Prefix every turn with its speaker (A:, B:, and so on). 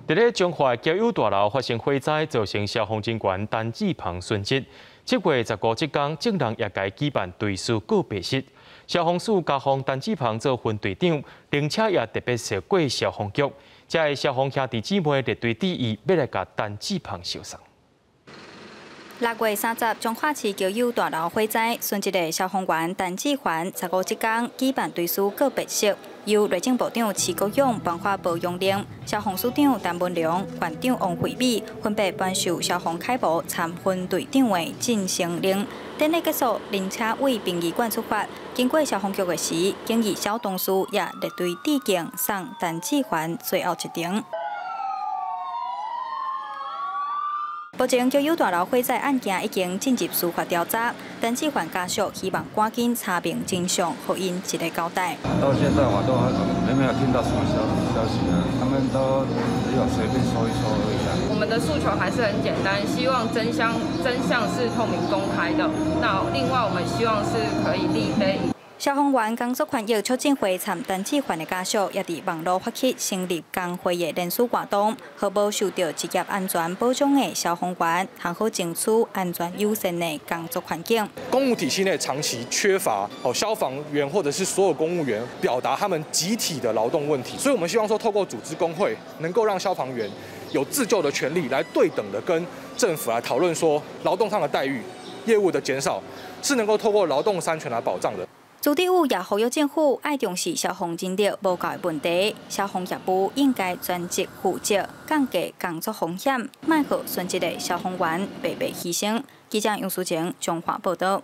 A: 佇咧彰化交友大樓發生火災，造成消防人員陳志鵬殉職。7月15這工，眾人也共舉辦追思告別式。消防署加封陳志鵬做分隊長，並且也特別設過消防局。遮的消防兄弟姊妹列隊致意，欲來共陳志鵬相送。
B: 6月30，彰化市交友大樓火災，殉職的消防員陳志環，15這工舉辦追思告別式，由內政部長徐國勇頒發保養令，消防署長陳文良、縣長王惠美分別頒授消防楷模參分隊長的晉升令。典禮結束，靈車為殯儀館出發，經過消防局的時，警儀小同事也列隊致敬，送陳志環最後一程。目前，交友大樓火災案件已經進入司法調查，陳志環家屬希望趕緊查明真相，予𪜶一个交代。
C: 到現在我都還沒有聽到什麼消息啊，他們都只有隨便說一說而已啊。
D: 我們的訴求還是很簡單，希望真相是透明公開的。那另外，我們希望是可以立碑。
B: 消防員工作權益促進會參陳志環的家屬，也佇網路發起成立工會的聯署活動，予無受著職業安全保障的消防員，通好爭取安全友善的工作環境。
E: 公務體系內長期缺乏哦消防員或者是所有公務員表達他們集體的勞動問題，所以我們希望說透過組織工會，能夠讓消防員有自救的權利，來對等的跟政府來討論說勞動上的待遇、業務的減少，是能夠透過勞動三權來保障的。
B: 朱立武也呼籲政府愛重視消防人力無夠的問題，消防業務應該專職負責，降低工作風險，莫予殉職的消防員白白犧牲。記者楊淑晴彰化報導。